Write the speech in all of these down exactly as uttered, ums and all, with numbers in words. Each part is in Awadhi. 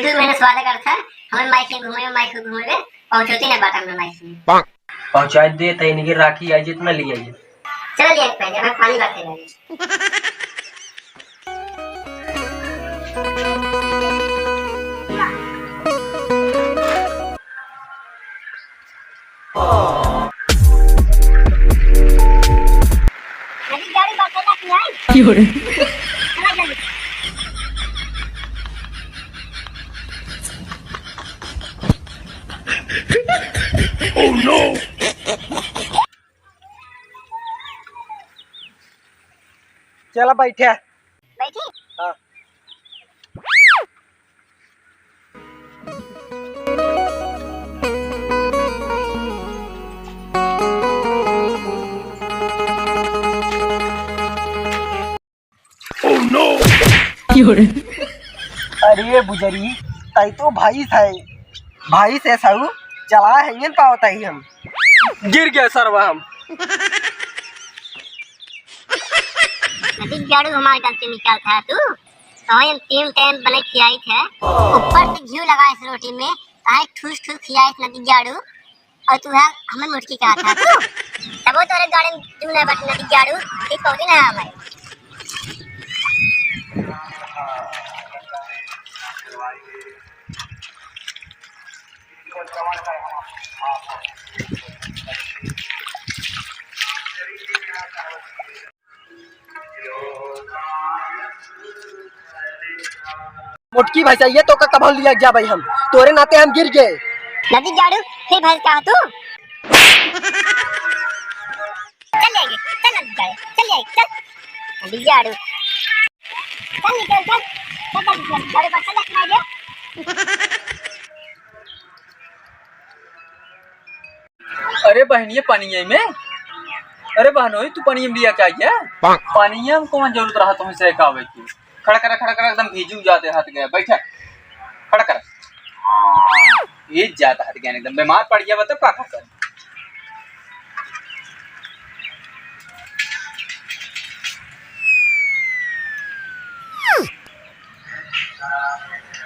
तू मेहनत स्वाद करत है, हमें माई के घूमे, माई के घूमे, पहुँचोती ना बात हमें माई के। पहुँचाइ दे, तई निगे राखी आई, जितना ले आई। चल ले पहले, हमें पानी बाटे लगे। अरे गाड़ी बाटे ना कि आई? की हो रे? चला जल्दी। Oh no! चला बैठे। बैठी? हाँ। Oh no! की हो रे? अरे बुजरी, तई तो भाई थे, भाई से साहू चला है, ये पावत ही हम। गिर गया सरवा हम। नदी जाड़ू हमार गलती निकाल था तू, तो हम तीन टाइम बने खियाई थे, ऊपर से घी लगाए इस रोटी में, काहे ठूस ठूस खियाई इस नदी जाड़ू। और तू है हमें मुटकी कहा था तू। तब वो तोरे गाड़ी में तू ना बैठ नदी जाड़ू, ठीक पहुंची ना हमें। मोटकी भैंसा, ये तो का कभल लिया जा भाई हम, तोरे नाते हम गिर गए। नदी जाड़ू, फिर भैंस कहा तू? चल जाएगी, चल नदी जाड़ू, चल जाएगी, चल। नदी जाड़ू। चल निकल, चल। चल, चल, चल, जाड़ू, बस चल, चल, चल। अरे बहनिया, पनिया में, अरे बहनोई, तू पनिया में लिया क्या है? पनिया में कौन जरूरत रहा तुमसे का आवे की? खड़ा करा, खड़ा करा, एकदम भीजू जाते हाथ गया, बैठा, खड़ा करा। ये जाता हाथ गया, एकदम बीमार पड़ गया, बता का कर।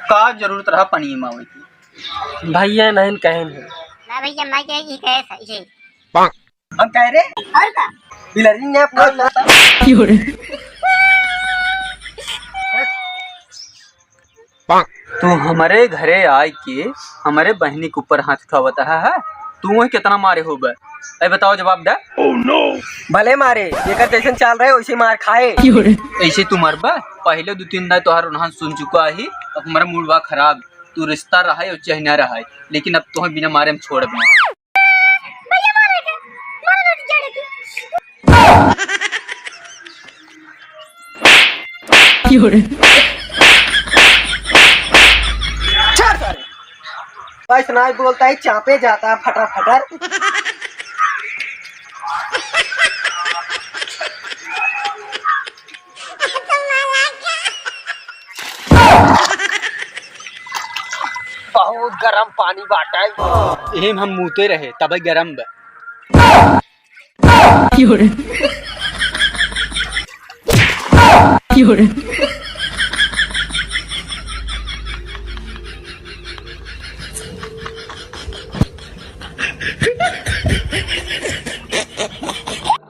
का जरूरत रहा पनिया में आवे की? भैया नहीं कहेन है। ना भैया, मैं कहे, ई कहे सही है। हम कह रहे और का? बिलरी ने अपना की हो रे? तू हमरे घरे आए के हमरे बहनी के ऊपर हाथ उठावत है, है? तू वही कितना मारे हो बे? ए बताओ, जवाब दे। भले मारे, जेकर जैसन चाल रहे वैसे मार खाए। की हो रे? ऐसे तू मरबा? पहले दो तीन दाई तोहार उन्हान सुन चुका ही, अब हमारा मूड बा खराब। तू रिश्ता रहा है और चाहे ना रहा है, लेकिन अब तोहे बिना मारे हम छोड़ब ना। भैया मारे के, मारे ना जड़े के। छोड़ सारे। बस ना बोलता है, चापे जाता है फटर फटर। बहुत गरम पानी बाटे। एहम हम मूते रहे, तबे गरम बा। की हो रे? की हो रे?